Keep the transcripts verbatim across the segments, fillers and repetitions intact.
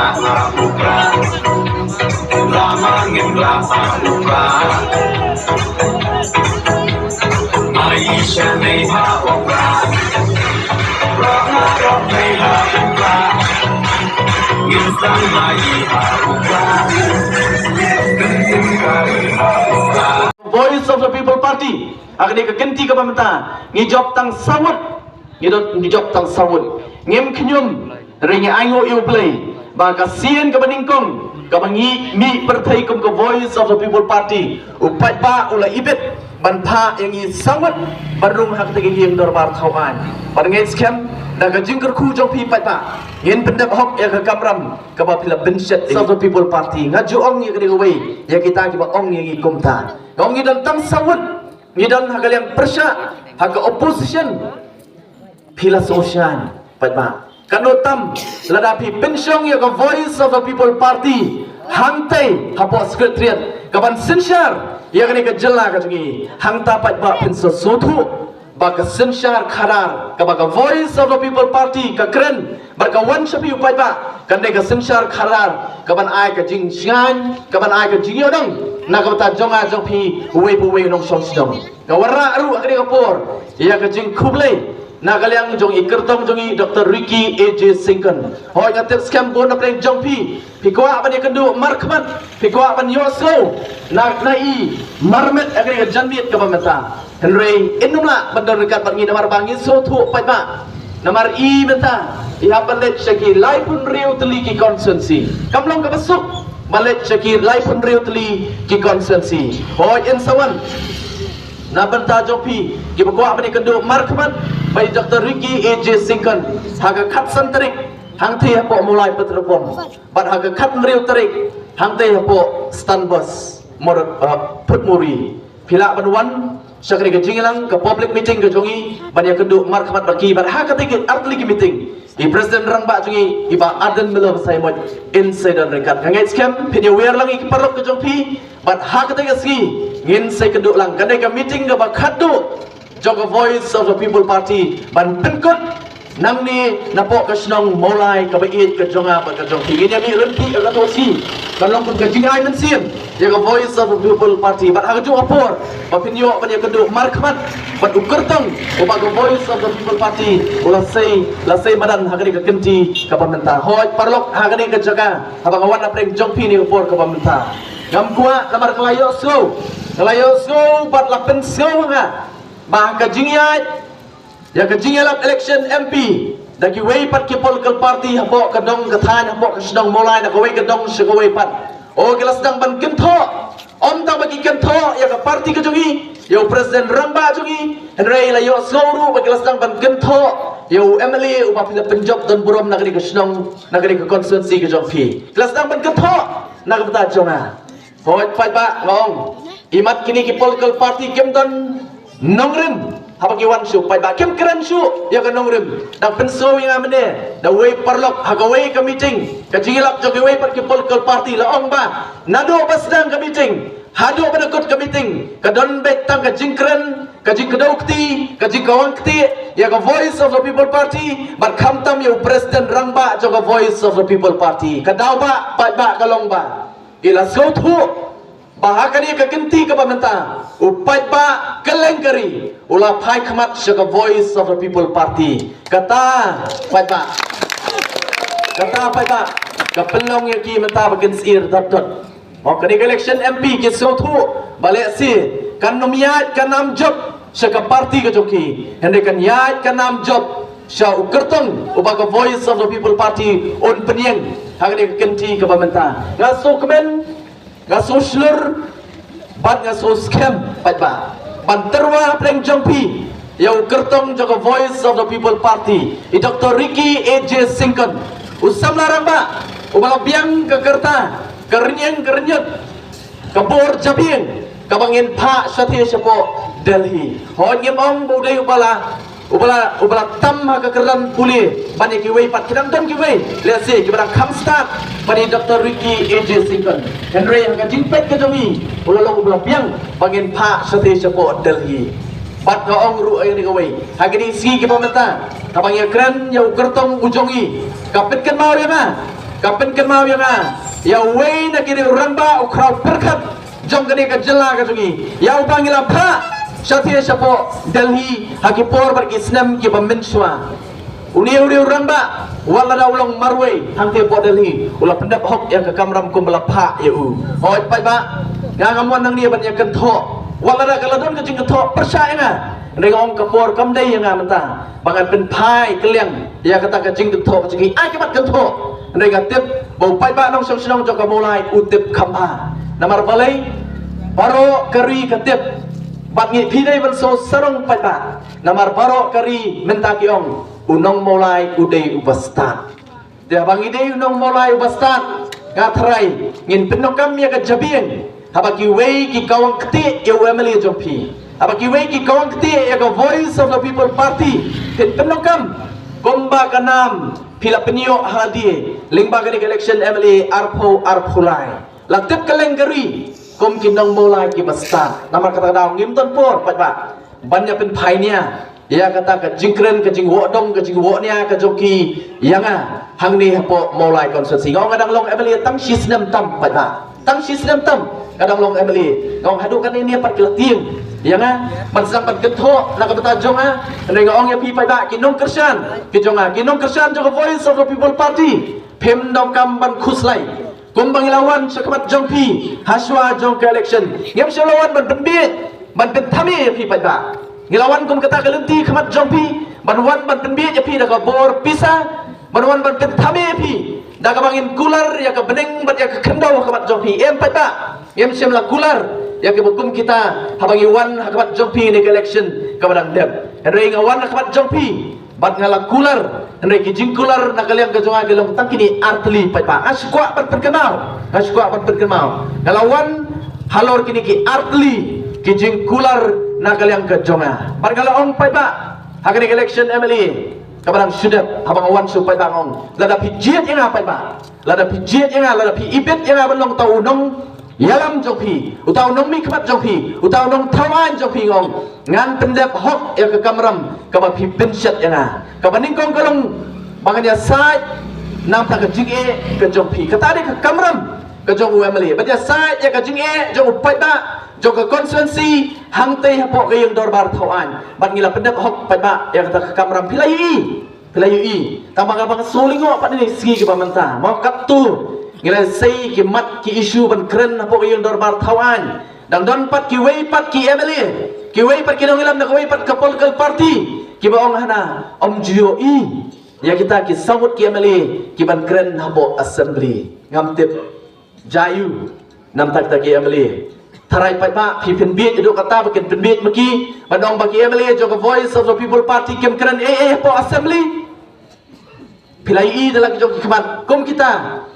Voice of the People Party, ha kane ka kynti kaba mynta, ngi jop tang sawut, ngi don ngi jop tang sawut. Ngim khñium, hynrei ngi ainguh ïa U Blei ba ka sien kaba nyngkong kaba ngi mih pyrthei kum ka Voice of the People Party, u paidbah u la ibit ban phah ïa ngi sawut ban rung ha kata ka ïing dorbar thaw aiñ. Bad nga ngeit skhem da ka jingkyrkhu jong phi paidbah, ngin pyndep hok ïa ka kamram kaba phi la bynshet ïa ngi. Voice of the People Party, nga ju ong ïa kane kawei ïa kita kiba ong ïa ngi kumta. Nga ong ngi don tang sawut, ngi don ha ka liang pyrshah, ha ka opposition. Phi la sngewshan paidbah, katno tam lada phi pynshong ïa ka Voice of the People Party hangtei hapoh Secretariat kaban synshar ïa kane ka jylla ka jong ngi, hangta paidbah phin sa sngewthuh ba ka synshar khadar kaba ka Voice of the People Party ka kren bad ka wan sha phi u paidbah, kane ka synshar khadar kaban ai ka jingshngaiñ, kaban ai ka jingïohnong na ka bynta jong nga jong phi uwei pa uwei u nongshong shnong. Nga wanrah ruh ha kane ka por ïa ka jingkhublei na ka liang jong i kyrtong jong i Doctor Ricky A J Syngkon. Hooid, nga tip skhem bun na pdeng jong phi, phi kwah ban ïakynduh markhmat, phi kwah ban ïohsngew na, na i marmet ha kane ka janmiet kaba mynta. Hynrei in ym lah ban don ryngkat bad ngi namar ba ngi sngewthuh paidbah. Namar i mynta i hap ban leit sha ki laiphew hynriew tylli ki constituency. Kam long kaba suk ban leit sha ki laiphew hynriew tylli ki constituency. Hooid, in sa wan na bynta jong phi kiba kwah ban ïakynduh markhmat bad i Doctor Ricky A J Syngkon ha ka khatsan tarik hangtei hapoh Mawlai Petrol Pump bad ha ka khathynriew tarik hangtei hapoh Stanbus Mor-, uh, Phutmuri. Phi lah ban wan sha kane ka jingïalang ka public meeting ka jong i ban ïakynduh markhmat bad ki, bad ha kata ka artylli ki meeting i President Rangbah jong i, i Bah Ardent Miller Basaiawmoit, in sa ïadon ryngkat. Nga ngeit skhem phin ïawer lang ïa ki paralok ka jong phi. Bad ha kata ka sngi ngin sa ïakynduh lang kane ka meeting kaba khatduh jong ka Voice of the People Party ban pynkut nangne napoh ka shnong Mawlai kaba ïeit ka jong nga bad ka jong phi. Ngin ïa mih ryntih ha kato ka sngi, kan long kum ka jingai mynsiem ïa ka Voice of the People Party. Bad ha kajuh ka por ba phin ïoh ban ïakynduh markhmat bad u kyrtong uba ka Voice of the People Party u la sei, la sei madan ha kane ka kynti kaba mynta. Hooid paralok, ha kane ka jaka haba nga wan na pdeng jong phi ha kane ka por kaba mynta, ngam kwah namar ka la ïohsngew, ka la ïohsngew bad la pynsngew ha nga ba ka jingïaid ïa ka jingïalap election M P da kiwei pat ki political party hapoh ka dong ka thaiñ, hapoh ka shnong Mawlai, na kawei ka dong sha kawei pat, o, ki la sdang ban kynthoh. Ym tang ba ki kynthoh ïa ka party ka jong i, ïa u President Rangbah jong i, hynrei la ïohsngew ruh ba ki la sdang ban kynthoh ïa u M L A uba phi la pynjop don burom na kane ka shnong, na kane ka constituency ka jong phi. Ki la sdang ban kynthoh na ka bynta jong nga. Hooid paidbah, nga ong, imat kine ki political party kim don nongrim haba ki wan shuh paidbah, kim kren shuh ïa ka nongrim. Dang pynsngew ïa nga mynne da uwei paralok ha kawei ka meeting, ka jingïalap jong kiwei pat ki political party, la ong ba naduh ba sdang ka meeting haduh ba da kut ka meeting ka don beit tang ka jingkren, ka jingkdew kti, ka jingkawang kti ïa ka Voice of the People Party bad khamtam ïa u President Rangbah jong ka Voice of the People Party. Ka daw ba paidbah ka long ba i la sngewthuh ba ha kane ka kynti kaba mynta u paidbah kylleng ka ri u la phai khmat sha ka Voice of the People Party. Kata paidbah, kata paidbah ka pynlong ïa ki mynta ba kin sir dot dot. Mo, kane ka election M P ki sngewthuh ba lehse kan ym ïaid ka nam jop sha ka party ka jong ki, hynrei kan ïaid ka nam jop sha u kyrtong uba ka Voice of the People Party un pynïeng ha kane ka kynti kaba mynta. Nga sngewkmen, nga sngewshlur bad nga sngewskhem paidbah ban tyrwa hapdeng jong phi ïa u kyrtong jong ka Voice of the People Party, i Doctor Ricky A J Syngkon, u samla rangbah uba la biang ka kyrta, ka rynïeng ka rynïot, ka bor jabieng kaba ngin phah shathie shapoh Delhi. Hooid, ngim ong ba u dei uba la, uba la, uba la tam ha ka kyrdan pule ban ïa kiwei pat, ki dang don kiwei lehse kiba dang kham stad ban ïa i Doctor Ricky A J Syngkon. Hynrei ha ka jingpeit ka jong i u la long uba la biang ba ngin phah shathie shapoh Delhi. Bad nga ong ruh ïa kane kawei, ha kine ki sngi kiba mynta haba ngi ïakren ïa u kyrtong u jong i, ka pynkynmaw ïa nga Ka pynkynmaw ïa nga, ïa uwei na kine u rangbah u khraw pyrkhat jong kane ka jylla ka jong ngi, ïa uba ngi la phah shathie shapoh Delhi ha ki por bad ki snem kiba mynshuwa. Une u dei u rangbah, wat lada u long marwei hangtei hapoh Delhi, u la pyndep hok ïa ka kamram kumba la phah ïa u. Hooid paidbah, nga ngam wan nangne ban ïa kynthoh, wat lada ka la don ka jingkynthoh pyrshah ïa nga, hynrei nga ong ka por kam dei ïa nga mynta ba ngan pynphai kylliang ïa kata ka jingkynthoh ka jong ngi. Ai ka mat kynthoh, hynrei nga tip ba u paidbah nongshong shnong jong ka Mawlai u tip kham bha. Namar balei? Baroh ka ri ka tip. Bad ngi, phi dei ban sngewsarong paidbah, namar baroh ka ri mynta ki ong u nong Mawlai u dei uba stad. Te haba ngi dei u nong Mawlai uba stad, nga tharai ngin pyndonkam ïa ka jabieng haba kiwei ki kawang ktieh ïa u M L A jong phi, haba kiwei ki kawang ktieh ïa ka Voice of the People Party, phin pyndonkam kumba ka nam phi la pynïoh ha lade lyngba kane ka election M L A arphew arphew lai. La tip kylleng ka ri kum ki nong Mawlai kiba stad. Namar kata ka daw ngim don por paidbah ban ïa pynphai nia ïa kata ka jingkren, ka jingwoh dong, ka jingwoh nia ka jong ki ïa nga hangne hapoh Mawlai constituency. Nga ong nga dang long M L A tang shi snem tam paidbah. Tang shi snem tam nga dang long M L A. Nga ong haduh kane ne pat ki la tieng ïa nga ban sdang ban kynthoh na ka bynta jong nga. Hynrei nga ong ïa phi paidbah, ki nongkyrshan ki jong nga, ki nongkyrshan jong ka Voice of the People Party, phim donkam ban khuslai. Kumba ngi la wan sha khmat jong phi ha shuwa jong ka election, ngim shym la wan ban pynbiej, ban pynthame ïa phi paidbah. Ngi la wan kum kata ka lynti khmat jong phi, ban wan ban pynbiej ïa phi da ka bor pisa, ban wan ban pynthame ïa phi da kaba ngin kular ïa ka bneng bad ïa ka khyndew ha khmat jong phi. Em paidbah, ngim shym la kular ïa kiba kum kita haba ngi wan ha khmat jong phi ne ka election kaba dang dep. Hynrei nga wan ha khmat jong phi bad nga la kular, hynrei ki jingkular na ka liang ka jong nga ki long tang kine artylli paidbah. Nga shu kwah ban pynkynmaw, nga shu kwah ban pynkynmaw, nga la wan halor kine ki artylli ki jingkular na ka liang ka jong nga. Bad nga la ong paidbah, ha kane ka election M L A kaba dang shu dep, haba nga wan sha u paidbah nga ong, lada phi jied ïa nga paidbah, lada phi jied ïa nga, lada phi ibit ïa nga ban long uta u nong ïalam jong phi, uta u nongmihkhmat jong phi, uta u nongthaw aiñ jong phi, nga ong ngan pyndep hok ïa ka kamram kaba phi pynshet ïa nga. Kaba nyngkong ka long ba ngan ïasaid namar ka jingeh ka jong phi. Kata dei ka kamram ka jong u M L A, ban ïasaid ïa ka jingeh jong u paidbah jong ka constituency hangtei hapoh ka ïing dorbar thaw aiñ. Bad ngi la pyndep hok paidbah ïa kata ka kamram. Phi la ïohi, phi la ïohi, tang ba nga ba nga sngewlyngngoh pat ïa kine ki sngi kiba mynta, mo, katto ngi la sei ki mat ki issue ban kren hapoh ka ïing dorbar thaw aiñ. Dang don pat kiwei pat ki M L A, kiwei pat ki nongïalam na kawei pat ka political party kiba ong hana, ym ju ïohi ïa kita ki saw ngut ki M L A ki ban kren hapoh assembly. Ngam tip jia aïu namar kita ki M L A. Tharai paidbah, phi pynbiej haduh katta ba kin pynbiej ma ki, ban ong ba ki M L A jong ka Voice of the People Party kim kren ei ei hapoh assembly. Phi la ïohi da la ki jong ki khmat kum kita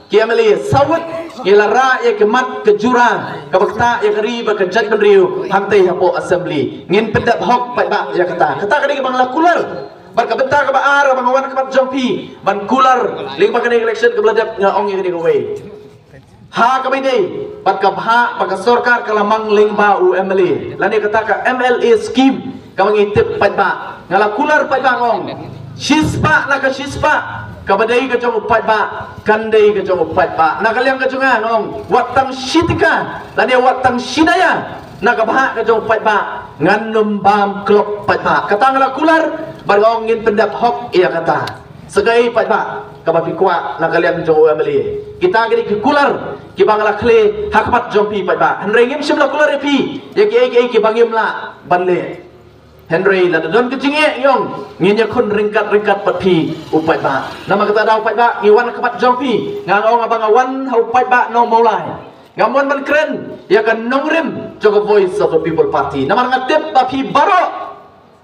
ki M L A saw ngut, ngi la rah ïa ki mat ka jura kaba ktah ïa ka ri bad ka jaitbynriew hangtei hapoh assembly. Ngin pyndep hok paidbah ïa kata. Kata ka dei kaba nga la kular. Bad ka bynta kaba ar ba nga wan ha khmat jong phi ban kular lyngba kane ka election kaba la dep, nga ong ïa kane kawei. Ha kaba ïadei bad ka bhah ba ka sorkar ka la mang lyngba u M L A lane kata ka M L A scheme kaba ngi tip paidbah, nga la kular paidbah, nga ong shispah na ka shispah kaba dei ka jong u paidbah kan dei ka jong u paidbah. Na ka liang ka jong nga, nga ong wat tang shi tyngka lane wat tang shi daya na ka bhah ka jong u paidbah ngan ym bam klop paidbah. Kata nga la kular bad nga ong ngin pyndep hok ïa kata. Sa kaei paidbah kaba phi kwah na ka liang jong u M L A? Kita ki dei ki kular kiba nga la khleh ha khmat jong phi paidbah. Hynrei ngim shym la kular ïa phi ïa kiei kiei kiba ngim lah ban leh. Hynrei lada don ka jingeh, ngi ong ngin ïakhun ryngkat ryngkat bad phi u paidbah. Namar kata daw paidbah ngi wan ha khmat jong phi, nga ong ba nga wan ha u paidbah nong Mawlai. Ngam wan ban kren ïa ka nongrim jong ka Voice of the People Party. Namar nga tip ba phi baroh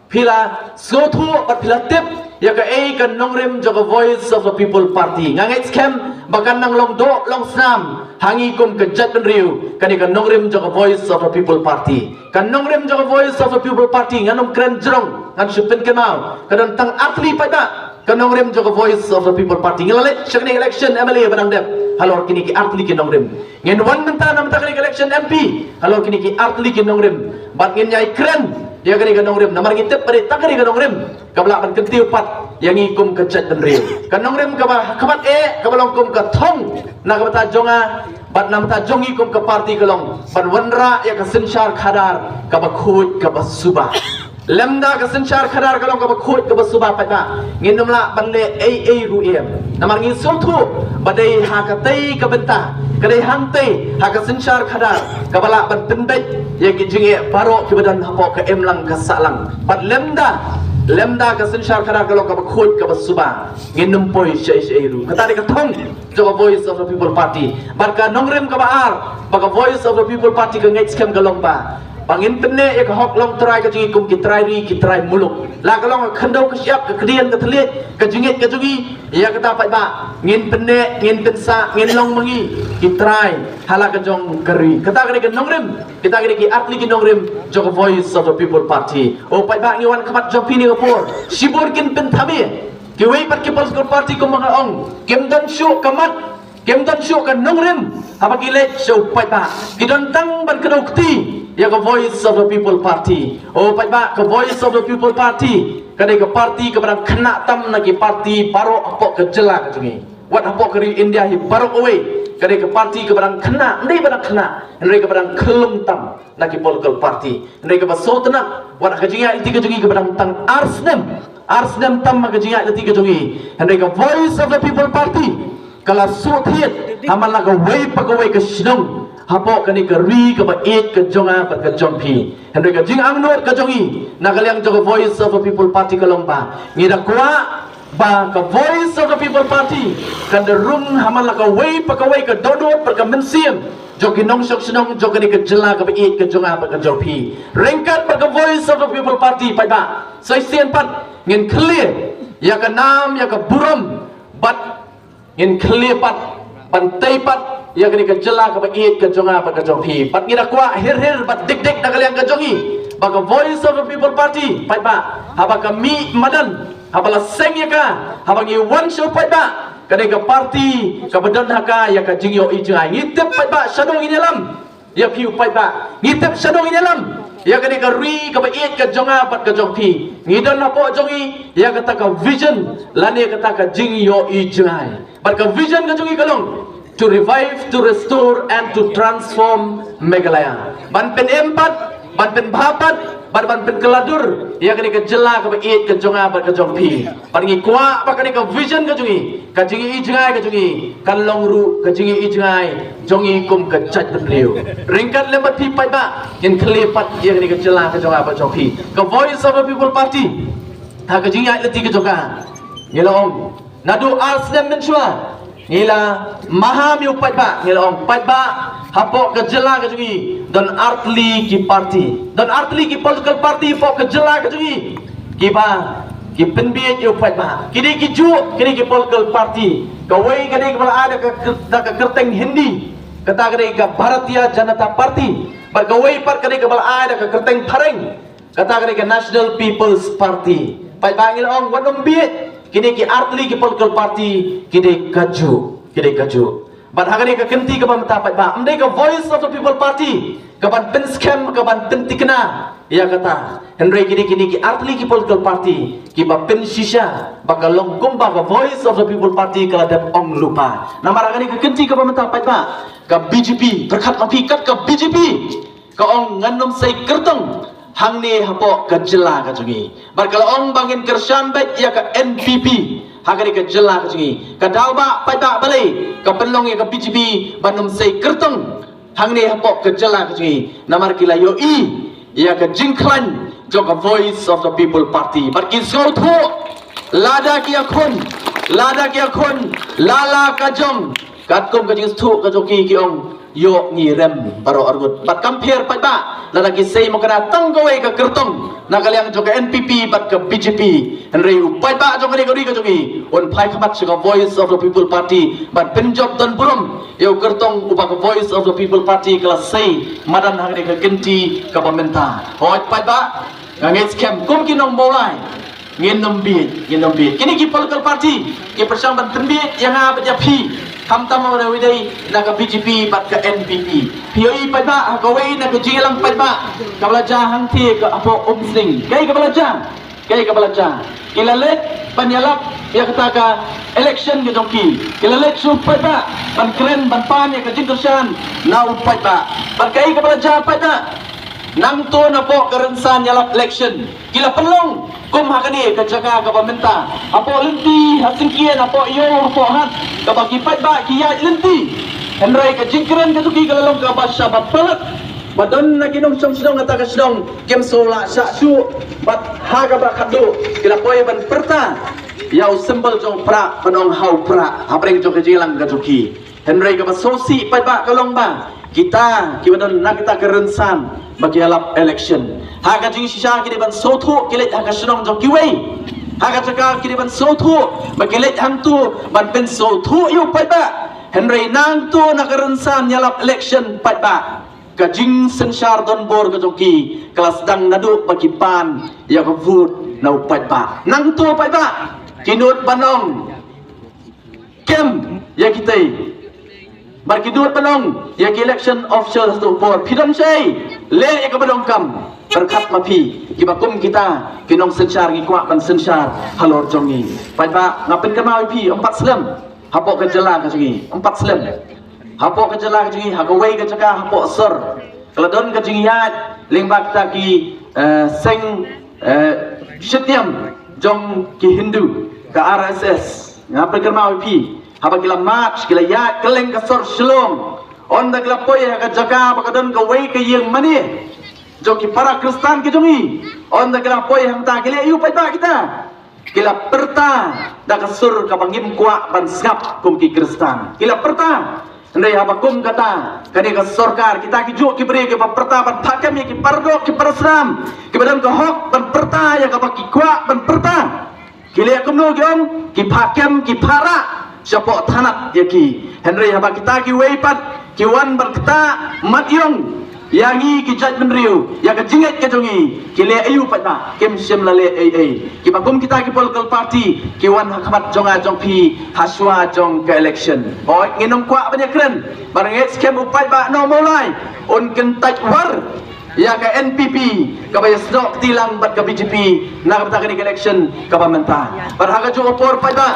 phi la sngewthuh bad phi la tip ïa kaei ka nongrim jong ka Voice of the People Party. Nga ngeit skhem ba kan nang long doh long snam ha ngi kum ka jaitbynriew kane ka nongrim jong ka Voice of the People Party. Ka nongrim jong ka Voice of the People Party, ngan ym kren jrong, ngan shu pynkynmaw, ka don tang artylli paidbah ka nongrim jong ka Voice of the People Party. Ngi la leit sha kane ka election M L A ba dang dep halor kine ki artylli ki nongrim. Ngin wan mynta na bynta kane ka election M P halor kine ki artylli ki nongrim. Bad ngin ïai kren ïa kane ka nongrim, namar ngi tip ba dei tang kane ka nongrim kaba lah ban kyntiew pat ïa ngi kum ka jaitbynriew. Ka nongrim kaba ha khmat eh kaba long kum ka thong na ka bynta jong nga bad na ka bynta jong ngi kum ka party ka long ban wanrah ïa ka synshar khadar kaba khuid kaba suba. Lymda ka synshar khadar ka long kaba khuid kaba suba paidbah, ngin ym lah ban leh ei ei ruh em. Namar ngi sngewthuh ba dei ha katei ka bynta, ka dei hangtei ha ka synshar khadar kaba lah ban pynbeit ïa ki jingeh baroh kiba don hapoh ka imlang ka sahlang. Bad lymda, lymda ka synshar khadar ka long kaba khuid kaba suba, ngin ym poi shaei shaei ruh. Kata dei ka thong jong ka Voice of the People Party. Bad ka nongrim kaba ar ba ka Voice of the People Party ka ngeit skhem ka long ba ba ngin pynneh ïa ka hok longtrai ka jong ngi kum ki trai ri ki trai muluk. La ka long ka khyndew ka shyiap, ka kdiang ka thylliej, ka jingngeit ka jong ngi, ïa kata paidbah ngin pynneh, ngin pynsah, ngin long ma ngi ki trai ha la ka jong ka ri. Kata ka dei ka nongrim, kata ka dei ki artylli ki nongrim jong ka Voice of the People Party. O paidbah, ngi wan khmat jong phi ha kane ka por, shibun kin pynthame. Kiwei pat ki political party kumba nga ong, kim don shuh ka mat, kim don shuh ka nongrim haba ki leit sha u paidbah. Ki don tang ban kdew kti ïa ka Voice of the People Party. O paidbah, ka Voice of the People Party ka dei ka party kaba dang khynnah tam na ki party baroh hapoh ka jylla ka jong ngi. Wat hapoh ka ri India hi baroh kawei, ka dei ka party kaba dang khynnah, ym dei ba dang khynnah, hynrei kaba dang khyllung tam na ki political party. Hynrei kaba sngewtynnat, wat ha ka jingïaid lynti ka jong ngi kaba dang tang ar snem, ar snem tam ha ka jingïaid lynti ka jong ngi, hynrei ka Voice of the People Party ka la shu thied ha man la kawei pa kawei ka shnong hapoh kane ka ri kaba ïeit ka jong nga bad ka jong phi. Hynrei ka jingangnud ka jong ngi na ka liang jong ka Voice of the People Party ka long ba ngi da kwah ba ka Voice of the People Party kan da rung ha man la kawei pa kawei ka dohnud bad ka mynsiem jong ki nongshong shnong jong kane ka jylla kaba ïeit ka jong nga bad ka jong phi. Ryngkat bad ka Voice of the People Party paidbah, sa shisien pat ngin khlieh ïa ka nam ïa ka burom bad ngin khlieh pat ban tei pat ïa kane ka jylla kaba ïeit ka jong nga bad ka jong phi. Bad ngi da kwah hir hir bad dik dik na ka liang ka jong ngi ba ka Voice of the People Party paidbah, haba ka mih madan, haba la seng ïa ka, haba ngi wan sha u paidbah, ka dei ka party kaba don ha ka ïa ka jingïohi jngai. Ngi tip paidbah shano ngin ïalam ïa phi u paidbah, ngi tip shano ngin ïalam ïa kane ka ri kaba ïeit ka jong nga bad ka jong phi. Ngi don hapoh jong ngi ïa kata ka vision lane kata ka jingïohi jngai. Bad ka vision ka jong ngi ka long to revive, to restore and to transform Meghalaya. Ban pynim pat, ban pynbha pat bad ban pynkylla dur ïa kane ka jylla kaba ïeit ka jong nga bad ka jong phi. Bad ngi kwah ba kane ka vision ka jong ngi, ka jingïohi jngai ka jong ngi, kan long ruh ka jingïohi jngai jong ngi kum ka jaitbynriew. Ryngkat lem bad phi paidbah ngin khlieh pat ïa kane ka jylla ka jong nga bad jong phi. Ka Voice of the People Party ha ka jingïaid lynti ka jong ka, ngi la ong naduh ar snem mynshuwa ngi la maham ïa u paidbah, ngi la ong paidbah, hapoh ka jylla ka jong ngi don artylli ki party, don artylli ki political party hapoh ka jylla ka jong ngi kiba ki pynbieit ïa u paidbah. Ki dei kijuh kine ki political party. Kawei ka dei kaba la ai da ka kyr-, da ka kyrteng Hindi, kata ka dei ka Bharatiya Janata Party. Bad kawei pat ka dei kaba la ai da ka kyrteng Phareng, kata ka dei ka National People's Party. Paidbah, ngi la ong wat nym bieit, kine ki artylli ki political party ki dei kajuh, ki dei kajuh. Bad ha kane ka kynti kaba mynta paidbah, ym dei ka Voice of the People Party kaban pynskhem, kaban pynthikna ïa kata. Hynrei kine, kine ki artylli ki political party kiba pynshisha ba ka long kumba ka Voice of the People Party ka la dep ong lypa. Namar ha kane ka kynti kaba mynta paidbah, ka B J P, pyrkhat ma phi, kat ka B J P ka ong ngan nym sei kyrtong hangne hapoh ka jylla ka jong ngi. Bad ka la ong ba ngin kyrshan beit ïa ka N P P ha kane ka jylla ka jong ngi. Ka daw ba paidbah, balei ka pynlong ïa ka B J P ban nym sei kyrtong hangne hapoh ka jylla ka jong ngi? Namar ki la ïohi ïa ka jingkhlaiñ jong ka Voice of the People Party. Bad ki sngewthuh lada ki ïakhun, lada ki ïakhun la la ka jong, katkum ka jingsngewthuh ka jong ki, ki ong ïoh ngi rem baroh arngut. Bad kam pher paidbah lada ki sei mukna tang kawei ka kyrtong na ka liang jong ka N P P bad ka B J P. Hynrei u paidbah jong kane ka ri ka jong ngi un phai khmat sha ka Voice of the People Party ban pynjop don burom ïa u kyrtong uba ka Voice of the People Party ka la sei madan ha kane ka kynti kaba mynta. Hooid paidbah, nga ngeit skhem kum ki nong Mawlai, ngin nym bieit, ngin nym bieit. Kine ki political party ki pyrshang ban pynbieit ïa nga bad ïa phi. Khamtam ïa uwei dei na ka B J P bad ka N P P. Phi ïohi paidbah, ha kawei na ka jingïalang paidbah kaba la jia hangtei ka hapoh Umsning. Kaei kaba la jia? Kaei kaba la jia? Ki la leit ban ïalap ïa kata ka election ka jong ki. Ki la leit sha u paidbah ban kren ban pan ïa ka jingkyrshan na u paidbah. Bad kaei kaba la jia paidbah? Nangta napoh ka rynsan ïalap election, ki la pynlong kum ha kane ka jaka kaba mynta, hapoh lynti, ha syngkien, hapoh ïew, hapoh hat, kaba ki paidbah ki ïaid lynti. Hynrei ka jingkren ka jong ki ka la long kaba shah ba palat. Ba don na ki nongshong shnong kata ka shnong kim sngewlah shah shuh. Bad ha kaba khatduh ki la poi ban pyrta ïa u symbol jong u prah, ban ong ha u prah hapdeng jong ka jingïalang ka jong ki. Hynrei kaba sngewsih paidbah ka long ba kita kiba don na kita ka rynsan ba ki ïalap election, ha ka jingshisha ki dei ban sngewthuh ki leit ha ka shnong jong kiwei. Ha ka jaka ki dei ban sngewthuh ba ki leit hangto ban pynsngewthuh ïa u paidbah. Hynrei nangto na ka rynsan ïalap election paidbah, ka jingsynshar donbor ka jong ki ka la sdang naduh ba ki pan ïa ka vote na u paidbah. Nangto paidbah ki nud ban ong kem ïa kitei. Bad ki nud ban ong ïa ki election official ha kato ka por, phi don shaei, leh ïa kaba donkam. Pyrkhat ma phi, kiba kum kita ki nongsynshar ngi kwah ban synshar halor jong ngi. Paidbah, nga pynkynmaw ïa phi, ym pat slem hapoh ka jylla ka jong ngi, ym pat slem. Hapoh ka jylla ka jong ngi, ha kawei ka jaka hapoh sor, ka la don ka jingïaid lyngba kita ki, eh, seng, eh, shitniam jong ki Hindu, ka R S S. Nga pynkynmaw ïa phi, haba ki la march, ki la ïaid kylleng ka sor Shillong, ynda ki la poi ha ka jaka ba ka don kawei ka ïing mane jong ki para Khristan ki jong ngi, ynda ki la poi hangta, ki leh aïu paidbah kita? Ki la pyrta da ka sur kaba ngim kwah ban sngap kum ki Khristan. Ki la pyrta. Hynrei haba kum kata, kane ka sorkar, kita ki juh ki briew kiba pyrta ban phah kem ïa ki paradoh ki parasnam, kiba don ka hok ban pyrta ïa kaba ki kwah ban pyrta, ki leh kumno, ki ong ki phah kem, ki phah rah shapoh thanat ïa ki. Hynrei haba kita kiwei pat ki wan ban ktah mat ïong ïa ngi ki jaitbynriew, ïa ka jingngeit ka jong ngi, ki leh aïu paidbah? Kim shym la leh ei ei. Kiba kum kita ki political party ki wan ha khmat jong nga jong phi ha shuwa jong ka election. Hooid, ngin ym kwah ban ïakren, bad nga ngeit skhem u paidbah Mawlai un kyntait war ïa ka N P P kaba ïasnoh kti lang bad ka B J P na ka bynta kane ka election kaba mynta. Bad ha kajuh ka por paidbah,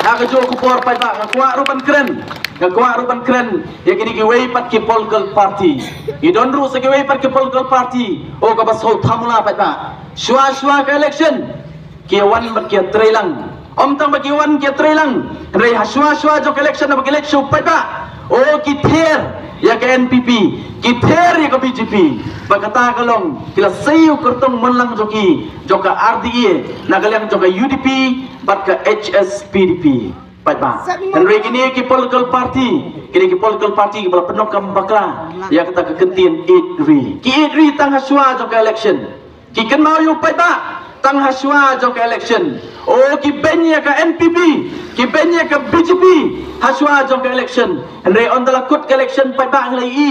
ha kajuh ka por paidbah, nga kwah ruh ban kren, nga kwah ruh ban kren ïa kine kiwei pat ki political party. Ngi don ruh sa kiwei pat ki political party, oh, kaba sngewthamula paidbah. Shuwa shuwa ka election ki wan bad ki ïatrei lang. Ym tang ba ki wan ki ïatrei lang, hynrei ha shuwa shuwa jong ka election haba ki leit sha u paidbah, oh, ki ther ïa ka N P P, ki ther ïa ka B J P. Ba kata ka long, ki la sei u kyrtong mon lang jong ki, jong ka R D A, na ka liang jong ka U D P bad ka H S P D P. Paidbah. Hynrei kine ki political party, kine ki political party kiba la pyndonkam bakla ïa kata ka kyntien ïeit ri. Ki ïeit ri tang ha shuwa jong ka election. Ki kynmaw ïa u paidbah tang ha shuwa jong ka election. Oh, ki beiñ ïa ka N P P, ki beiñ ïa ka B J P ha shuwa jong ka election. Hynrei ynda la kut ka election paidbah, ngi la ïohi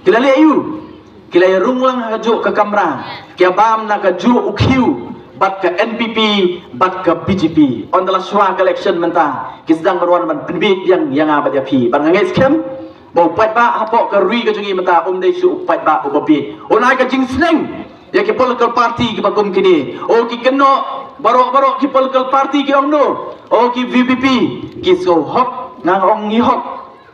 ki la leh aïu? Ki la ïarung lang ha kajuh ka kamra, ki ïabam na kajuh u khiew bad ka N P P bad ka B J P. Ynda la shuwa ka election mynta, ki sdang ban wan ban pynbieit biang ïa nga bad ïa phi. Bad nga ngeit skhem ba u paidbah hapoh ka ri ka jong ngi mynta um dei shuh u paidbah uba bieit. Un ai ka jingsneng ïa ki political party kiba kum kine. Oh, ki kynnoh baroh baroh ki political party, ki ong no, oh, ki V P P ki sngew hok. Nga ong ngi hok.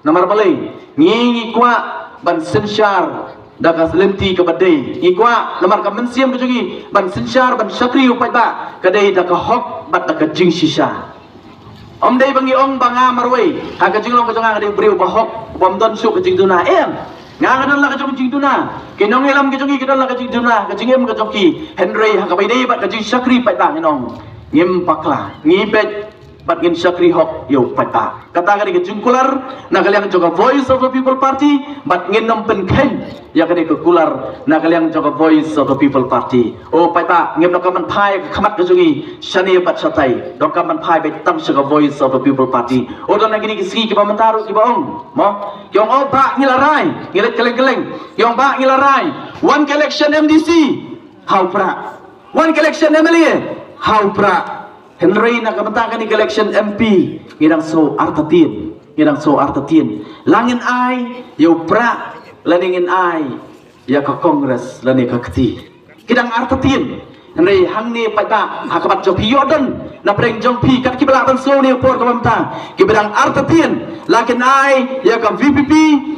Namar balei? Ngi, ngi kwah ban synshar da ka lynti kaba dei. Ngi kwah namar ka mynsiem ka jong ngi ban synshar, ban shakri u paidbah, ka dei da ka hok bad da ka jingshisha. Ym dei ba ngi ong ba nga marwei, ha ka jinglong ka jong nga, nga dei u briew ba hok, bym don shuh ka jingduna. Em, nga, nga don la ka jong ka jingduna. Ki nongïalam ka jong ngi ki don la ka jingduna, ka jingim ka jong ki. Hynrei ha kaba ïadei bad ka jingshakri paidbah, ngin ong ngim bakla, ngi beit bad ngin shakri hok ïa u paidbah. Kata ka dei ka jingkular na ka liang jong ka Voice of the People Party, bad ngin ym pynkheiñ ïa kane ka kular na ka liang jong ka Voice of the People Party. Oh paidbah, ngim donkam ban phai ka khmat ka jong ngi shane bad shatai, donkam ban phai beit tang sha ka Voice of the People Party. Oh, don na kine ki sngi kiba mynta ruh kiba ong, mo, ki ong, oh bah, ngi la rai, ngi leit kylleng kylleng, ki ong, bah, ngi la rai, wan ka election M D C ha u prah, wan ka election M L A ha u prah. Hynrei na ka bynta kane ka election M P ngi dang sngew artatien. Ngi dang sngew artatien. La ngin ai ïa u Prah lane ngin ai ïa ka Congress lane ka kti. Ki dang artatien. Hynrei hangne paidbah ha ka mat jong phi ïoh don na pdeng jong phi kat kiba lah ban sngew ne por kaba mynta. Kiba dang artatien la kin ai ïa ka V P P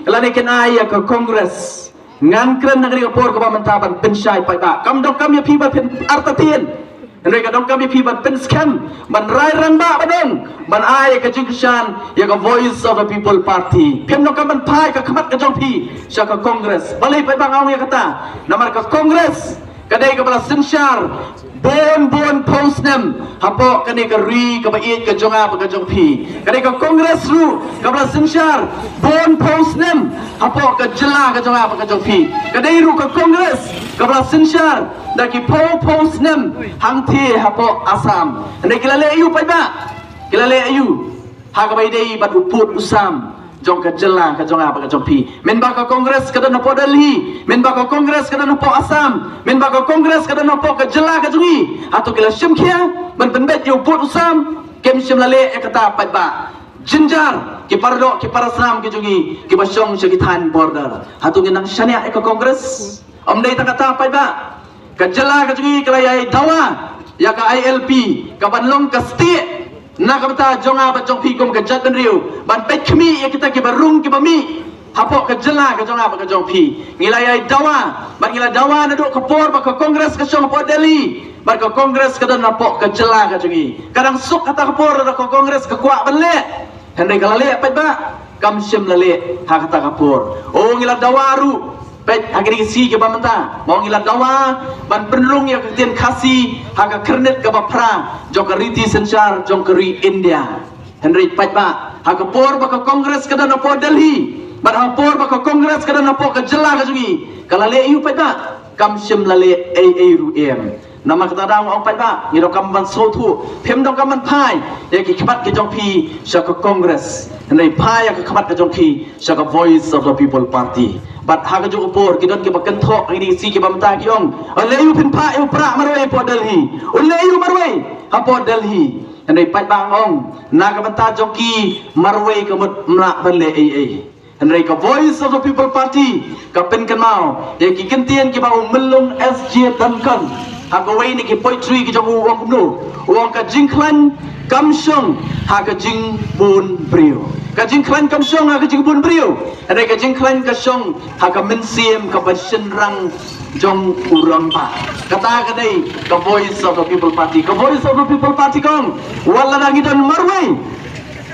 lane kin ai ïa ka Congress. Ngan kren na kane ka por kaba mynta ban pynshai paidbah. Kam donkam ïa phi ban pyn artatien. Hynrei ka donkam ïa phi ban pynskhem ban rai rangbah ba dang ban ai ïa ka jingkyrshan ïa ka Voice of the People Party. Phim donkam ban phai ka khmat ka jong phi sha ka Congress. Balei paidbah nga ong ïa kata? Namar ka Congress ka dei kaba la synshar bun bun phew snem hapoh kane ka ri kaba ïeit ka jong nga bad ka jong phi. Ka dei ka Congress ruh kaba la synshar bun phew snem hapoh ka jylla ka jong nga bad ka jong phi. Ka dei ruh ka Congress kaba la synshar da ki phew phew snem hangthie hapoh Assam. Hynrei ki la leh aïu paidbah? Ki la leh aïu ha kaba ïadei bad u pud u sam jong ka jylla ka jong nga bad ka jong phi? Mynba ka Congress ka don hapoh Delhi, mynba ka Congress ka don hapoh Assam, mynba ka Congress ka don hapoh ka jylla ka jong ngi, hato ki la shim khia ban pynbeit ïa u pud u sam? Kim shym la leh ïa kata paidbah. Jynjar ki paradoh ki parasnam ki jong ngi kiba shong sha ki thaiñ border, hato ngin nang shaniah ïa ka Congress? Ym dei tang kata paidbah. Ka jylla ka jong ngi ka la ïai dawa ïa ka I L P ka ban long ka stieh na ka bynta jong nga bad jong phi kum ka jaitbynriew ban peit khmih ïa kita kiba rung kiba mih hapoh ka jylla ka jong nga bad ka jong phi. Ngi la ïai dawa bad ngi la dawa naduh ka por ba ka Congress ka shong hapoh Delhi bad ka Congress ka don hapoh ka jylla ka jong ngi. Ka dang suk kata ka por lada ka Congress ka kwah ban leh. Hynrei ka la leh paidbah? Kam shym la leh ha kata ka por. O ngi la dawa ruh. Peit ha kine ki sngi kiba mynta, mo ngi la dawa ban pynrung ïa ka ktien Khasi ha ka kyrnit kaba phra jong ka riti synshar jong ka ri India. Hynrei paidbah, ha ka por ba ka Congress ka don hapoh Delhi bad ha ka por ba ka Congress ka don hapoh ka jylla ka jong ngi, ka la leh aïu paidbah? Kam shym la leh ei ei ruh em. Namar kata dang ong paidbah, ngi donkam ban sngewthuh. Phim donkam ban phai ïa ki khmat ki jong phi sha ka Congress, hynrei phai ïa ka khmat ka jong phi sha ka Voice of the People Party. Bad ha kajuh ka por ki don kiba kynthoh ha kine ki sngi kiba mynta ki ong, un leh aïu phin phah ïa u Prah marwei hapoh Delhi? Un leh aïu marwei hapoh Delhi? Hynrei paidbah, nga ong na ka bynta jong ki marwei ka mut ym lah ban leh ei ei. Hynrei ka Voice of the People Party ka pynkynmaw ïa ki kyntien kiba u Myllung S J Duncan ha kawei na ki poetry ki jong u u ong kumno? U ong, ka jingkhlaiñ kam shong ha ka jingbun briew. Ka jingkhlaiñ kam shong ha ka jingbun briew. Hynrei ka jingkhlaiñ ka shong ha ka mynsiem kaba shynrang jong u rangbah. Kata ka dei ka Voice of the People Party. Ka Voice of the People Party ka ong, wat lada ngi don marwei,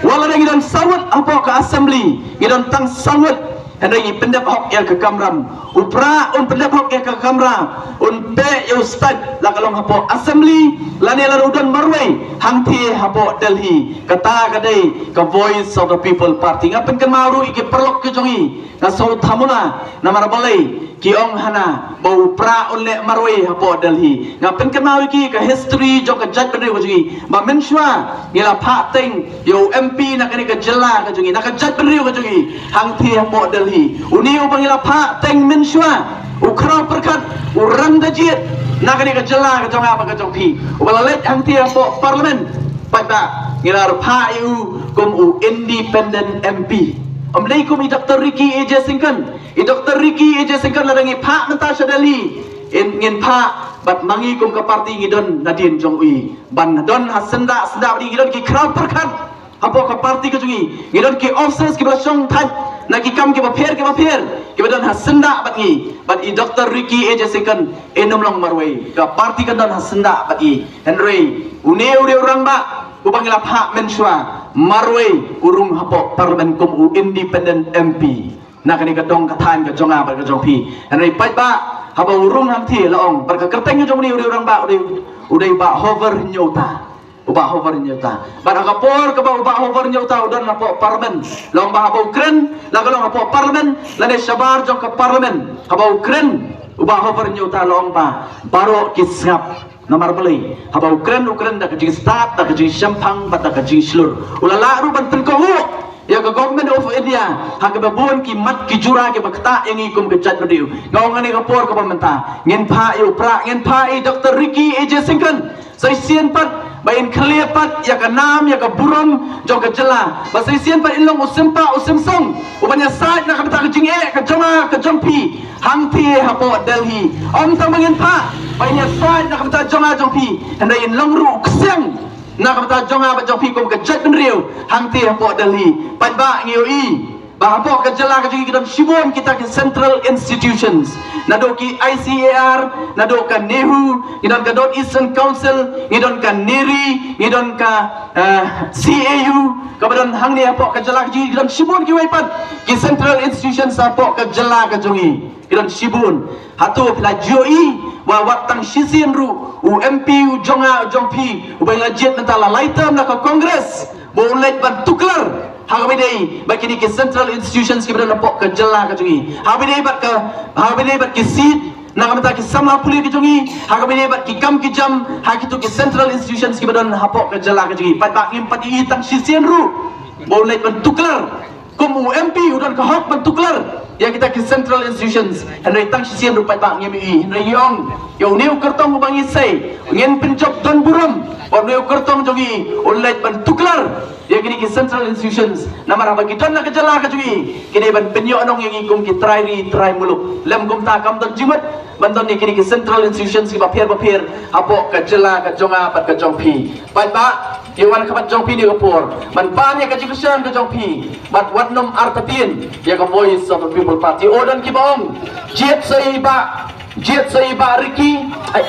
wat lada ngi don saw ngut hapoh ka Assembly, ngi don tang saw ngut, hynrei ngi pyndep hok ïa ka kamram. U Prah un pyndep hok ïa ka kamram, un peh ïa u state, la ka long hapoh Assembly lane lada u don marwei hangthie hapoh Delhi. Kata ka dei ka Voice of the People Party. Nga pynkynmaw ruh ïa ki paralok ki jong ngi, nga sngewthuh mo na, namar balei ki ong hana ba u Prah un leh marwei hapoh Delhi. Nga pynkynmaw ïa ki ka history jong ka jaitbynriew ka jong ngi, ba mynshuwa ngi la phah teng ïa u M P na kane ka jylla ka jong ngi, na ka jaitbynriew ka jong ngi, hangthie hapoh Delhi. Une uba ngi la phah teng mynshuwa, u khraw pyrkhat, u rang da jied na kane ka jylla ka jong nga bad ka jong phi, uba la leit hangthie hapoh Parliament, paidbah, ngi la phah ïa u kum u independent M P. Ym dei kum i Doctor Ricky A J Syngkon. I Doctor Ricky A J Syngkon lada ngi phah mynta sha Delhi, in ngin phah bad ma ngi kum ka party ngi don nadien jong u, ban don ha syndah syndah bad ngi don ki khraw pyrkhat hapoh ka party ka jong ngi, ngi don ki officers kiba la shong thait na ki kam kiba pher kiba pher, kiba don ha syndah bad ngi. Bad i Doctor Ricky A J Syngkon in ym long marwei, ka party kan don ha syndah bad ngi. Hynrei une u riew rangbah uba ngi la phah mynshuwa marwei u rung hapoh Parliament kum u independent M P na kane ka dong ka thaiñ ka jong nga bad ka jong phi. Hynrei paidbah, haba u rung hangthie, la ong, bad ka kyrteng ka jong une u riew rangbah u dei, u dei Bah Hover Hynñiewta. U Bah Hover Hynñiewta. Bad ha ka por kaba u Bah Hover Hynñiewta u don hapoh Parliament, la ong ba haba u kren, la ka long hapoh Parliament lane shabar jong ka Parliament, haba u kren u Bah Hover Hynñiewta, la ong ba baroh ki sngap. Namar balei? Haba u kren, u kren da ka jingstad, da ka jingshemphang bad da ka jingshlur. U la lah ruh ban pynkohuh ïa ka Government of India ha kaba bun ki mat ki jura kiba ktah ïa ngi kum ka jaitbynriew. Nga ong ha kane ka por kaba mynta, ngin phah ïa u Prah, ngin phah ïa i Doctor Ricky A J Syngkon. Sa shisien pat Ba in khlieh pat ïa ka nam ïa ka burom jong ka jylla. Ba sa shisien pat in long u sympa u symsong u ban ïasaid na ka bynta ka jingeh ka jong nga ka jong phi hangtei hapoh Delhi. Ym tang ba ngin phah ba in ïasaid na ka bynta jong nga jong phi, hynrei in long ruh u ksiang na ka bynta jong nga bad jong phi kum ka jaitbynriew hangtei hapoh Delhi. Paidbah, ngi ïohi ba hapoh ka jylla ka jong ngi ki don shibun kita ki central institutions. Naduh ki I C A R, naduh ka NEHU, ngi don ka North Eastern Council, ngi don ka NERI, ngi don ka, eh, C A U, kaba don hangne hapoh ka jylla ka jong ngi, ngi don shibun kiwei pat ki central institutions hapoh ka jylla ka jong ngi. Ki don shibun. Hato phi la ju ïohi ba wat tang shisien ruh u M P u jong nga u jong phi uba la jied mynta la lai term na ka Congress ba un leit ban tuklar ha kaba ïadei bad kine ki central institutions kiba don hapoh ka jylla ka jong ngi, ha kaba ïadei bad ka, ha kaba ïadei bad ki seat na ka bynta ki samla pule ka jong ngi, ha kaba ïadei bad ki kam ki jam ha kito ki central institutions kiba don hapoh ka jylla ka jong ngi? Paidbah, ngim pat ïohi tang shisien ruh ba un leit ban tuklar. Kum u M P u don ka hok ban tuklar ïa kita ki central institutions, hynrei tang shisien ruh paidbah ngim ïohi. Hynrei ngi ong ïa une u kyrtong uba ngi sei, ngin pynjop don burom ba une u kyrtong jong ngi un leit ban tuklar ïa kine ki central institutions. Namar haba ki don na ka jylla ka jong ngi, ki dei ban pynïohnong ïa ngi kum ki trai ri trai muluk. Lym kumta kam don jingmut ban don ïa kine ki central institutions kiba pher ba pher hapoh ka jylla ka jong nga bad ka jong phi. Paidbah, ngi wan khmat jong phi ne ka por ban pan ïa ka jingkyrshan ka jong phi bad wat nym artatien ïa ka Voice of the People Party. O, don kiba ong, jied sa ïa i Bah, jied sa ïa i Bah Ricky. Ai.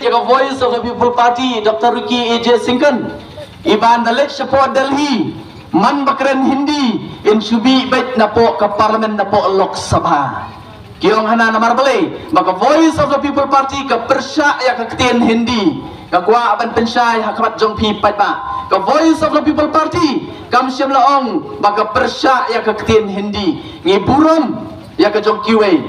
Ïa ka Voice of the People Party, Doctor Ricky A J Syngkon, i ban da leit shapoh Delhi, man ba kren Hindi, in shu bih beit napoh ka Parliament, napoh Lok Sabha. Ki ong hana namar balei ba ka Voice of the People Party ka pyrshah ïa ka ktien Hindi. Nga kwah ban pynshai ha khmat jong phi paidbah, ka Voice of the People Party kam shym la ong ba ka pyrshah ïa ka ktien Hindi. Ngi burom ïa ka jong kiwei.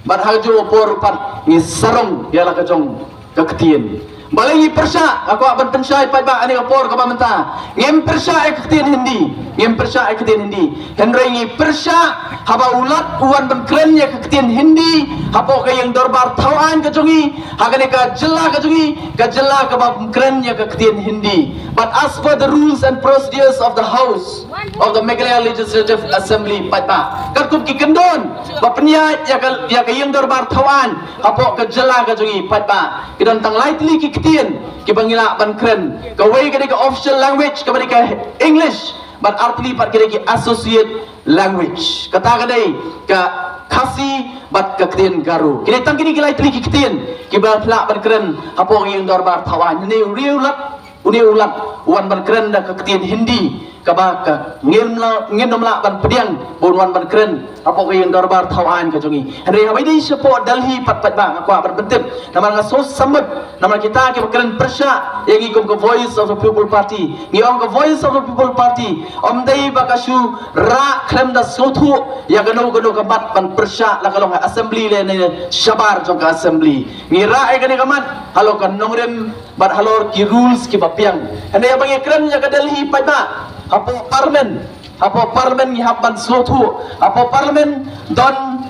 Bad ha kajuh ka por pat ngi sarong ïa la ka jong ka ktien. Balei ngi pyrshah? Nga kwah ban pynshai paidbah ha kane ka por kaba mynta. Ngim pyrshah ïa ka ktien Hindi. Ngim pyrshah ïa ka ktien Hindi. Hynrei ngi pyrshah haba u Lat u wan ban kren ïa ka ktien Hindi hapoh ka ïing dorbar thaw aiñ ka jong ngi, ha kane ka jylla ka jong ngi, ka jylla kaba kren ïa ka ktien Hindi. But as per the rules and procedures of the House of the Meghalaya Legislative Assembly, paidbah, katkum ki kyndon ba pynïaid ïa ka, ïa ka ïing dorbar thaw aiñ hapoh ka jylla ka jong ngi, paidbah, ki don tang lai tylli ki ktien kiba ngi lah ban kren. Kawei ka dei ka official language kaba dei ka English, bad ar tylli pat ki dei ki associate language. Kata ka dei ka Khasi bad ka ktien Garo. Ki dei tang kine ki lai tylli ki ktien kiba phi lah ban kren hapoh ka ïing dorbar thaw aiñ. Une u Lat, une u Lat u wan ban kren da ka ktien Hindi kaba ka ngim lah, ngim lah ban pdiang ba un wan ban kren hapoh ka ïing dorbar thaw aiñ ka jong ngi. Hynrei haba ïadei shapoh Delhi pat, paidbah, nga kwah ban pyntip namar nga sngewsih samut namar kita kiba kren pyrshah ïa ngi kum ka Voice of the People Party. Ngi ong ka Voice of the People Party ym dei ba ka shu rah khlem da sngewthuh ïa kano kano ka mat ban pyrshah, la ka long ha Assembly lane shabar jong ka Assembly. Ngi rah ïa kane ka mat halor ka nongrim bad halor ki rules kiba biang. Hynrei haba ngi kren ïa ka Delhi, paidbah, hapoh Parliament, hapoh Parliament ngi hap ban sngewthuh. Hapoh Parliament don,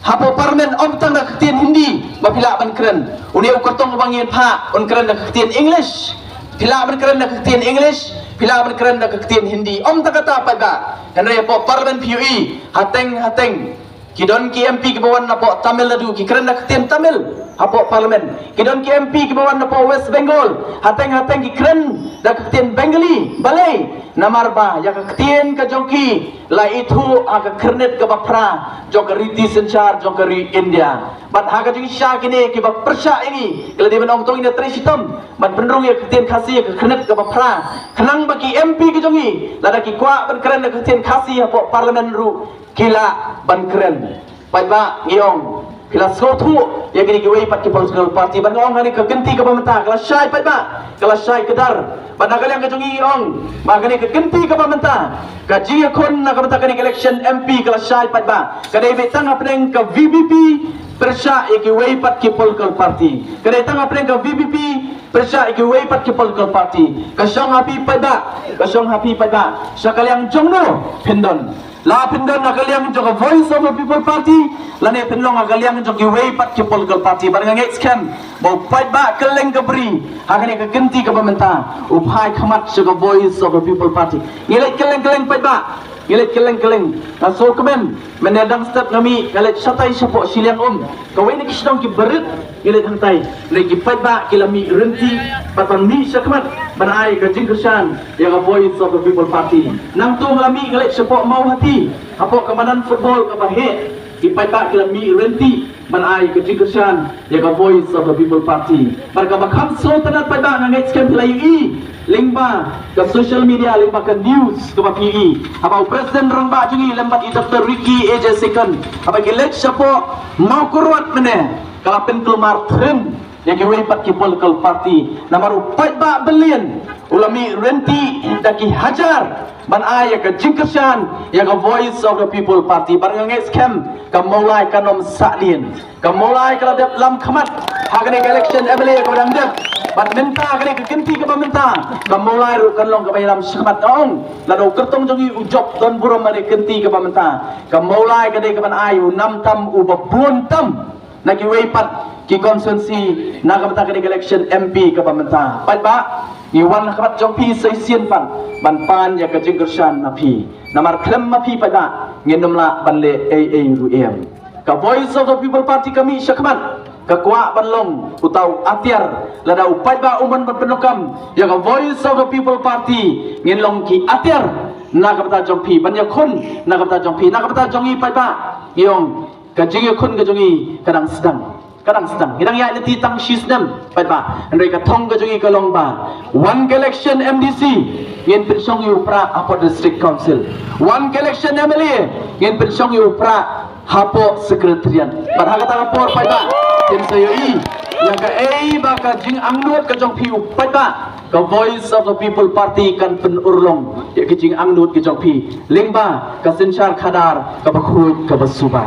hapoh Parliament ym tang da ka ktien Hindi ba phi lah ban kren. Une u kyrtong uba ngin phah un kren da ka ktien English. Phi lah ban kren da ka ktien English, phi lah ban kren da ka ktien Hindi. Ym tang kata, paidbah. Hynrei hapoh Parliament phi ïohi, hateng hateng ki don ki M P kiba wan napoh Tamil Nadu, ki kren da ka ktien Tamil hapoh Parliament. Ki don ki M P kiba wan napoh West Bengal, hateng hateng ki kren da ka ktien Bengali. Balei? Namar ba ïa ka ktien ka jong ki la ithuh ha ka khyrnit kaba phra jong ka riti synshar jong ka ri India. Bad ha ka jingshisha kine kiba pyrshah ïa ngi ki la dei ban ong to ngin ïatrei shitom ban pynrung ïa ka ktien Khasi ha ka khyrnit kaba phra, khnang ba ki M P ki jong ngi lada ki kwah ban kren da ka ktien Khasi hapoh Parliament ruh ki lah ban kren. Paidbah, ngi ong phi la sngewthuh ïa kine kiwei pat ki political party. Bad nga ong ha kane ka kynti kaba mynta ka la shai, paidbah, ka la shai kdar. Bad na ka liang ka jong ngi, ngi ong ba ha kane ka kynti kaba mynta, ka jingïakhun na ka bynta kane ka election M P ka la shai, paidbah. Ka dei beit tang hapdeng ka V P P pyrshah ïa kiwei pat ki political party. Ka dei tang hapdeng ka V P P pyrshah ïa kiwei pat ki political party. Ka shong ha phi, paidbah, ka shong ha phi, paidbah, sha ka liang jong no phin don. La phin don ha ka liang jong ka Voice of the People Party, lane phin long ha ka liang jong kiwei pat ki political party. Bad nga ngeit skhem ba u paidbah kylleng ka bri ha kane ka kynti kaba mynta u phai khmat sha ka Voice of the People Party. Ngi leit kylleng kylleng paidbah, ngi leit kylleng kylleng. Nga sngewkmen mynne dang step nga mih, nga leit shatai shapoh shiliang um. Kawei na ki shnong kiba rit, ngi leit hangtai. Ngi leit, ki paidbah ki la mih rynti bad ban mih shakhmat ban ai ka jingkyrshan ïa ka Voice of the People Party. Nangta nga la mih, nga leit shapoh Mawhati, hapoh ka madan football kaba heh, ki paidbah ki la mih rynti ban ai ka jingkyrshan ïa ka Voice of the People Party. Bad kaba kham sngewtynnat paidbah, nga ngeit skhem phi la ïohi lyngba ka social media, lyngba ka news kaba phi ïohi, haba u President Rangbah jong ngi lem bad i Doctor Ricky A J Syngkon, haba ki leit shapoh Mawkyrwat mynne, ka la pynkulmar thrim ïa kiwei pat ki political party. Namar u paidbah Belian u la mih rynti da ki hajar ban ai ïa ka jingkyrshan ïa ka Voice of the People Party. Bad nga ngeit skhem ka Mawlai kan ym sahdien. Ka Mawlai ka la dep lam khmat ha kane ka election M L A kaba dang dep. Bad mynta kane ka kynti kaba mynta, ka Mawlai ruh kan long kaba ïalam shakhmat. Nga ong, lada u kyrtong jong ngi u jop don burom ha kane ka kynti kaba mynta, ka Mawlai ka dei kaban ai u nam tam uba bun tam na kiwei pat ki constituency na ka bynta kane ka election M P kaba mynta. Paidbah, ngi wan ha khmat jong phi sa shisien pat ban pan ïa ka jingkyrshan na phi. Namar khlem ma phi paidbah ngin ym lah ban leh ei ei ruh em. Ka Voice of the People Party ka mih shakhmat, ka kwah ban long uta u atiar. Lada u paidbah u mon ban pyndonkam ïa ka Voice of the People Party, ngin long ki atiar na ka bynta jong phi, ban ïakhun na ka bynta jong phi, na ka bynta jong ngi paidbah. Ngi ong, ka jingïakhun ka jong ngi ka dang sdang. Ka dang sdang. Ngi dang ïaid lynti tang shi snem paidbah. Hynrei ka thong ka jong ngi ka long ba wan ka election M D C, ngin pynshong ïa u prah hapoh District Council. Wan ka election M L A, ngin pynshong ïa u prah hapoh Secretariat. Bad ha kata ka por paidbah, phin sa ïohi ïa kaei ba ka jingangnud ka jong phi u paidbah, ka Voice of the People Party kan pynurlong ïa ka jingangnud ka jong phi lyngba ka synshar khadar kaba khuid kaba suba.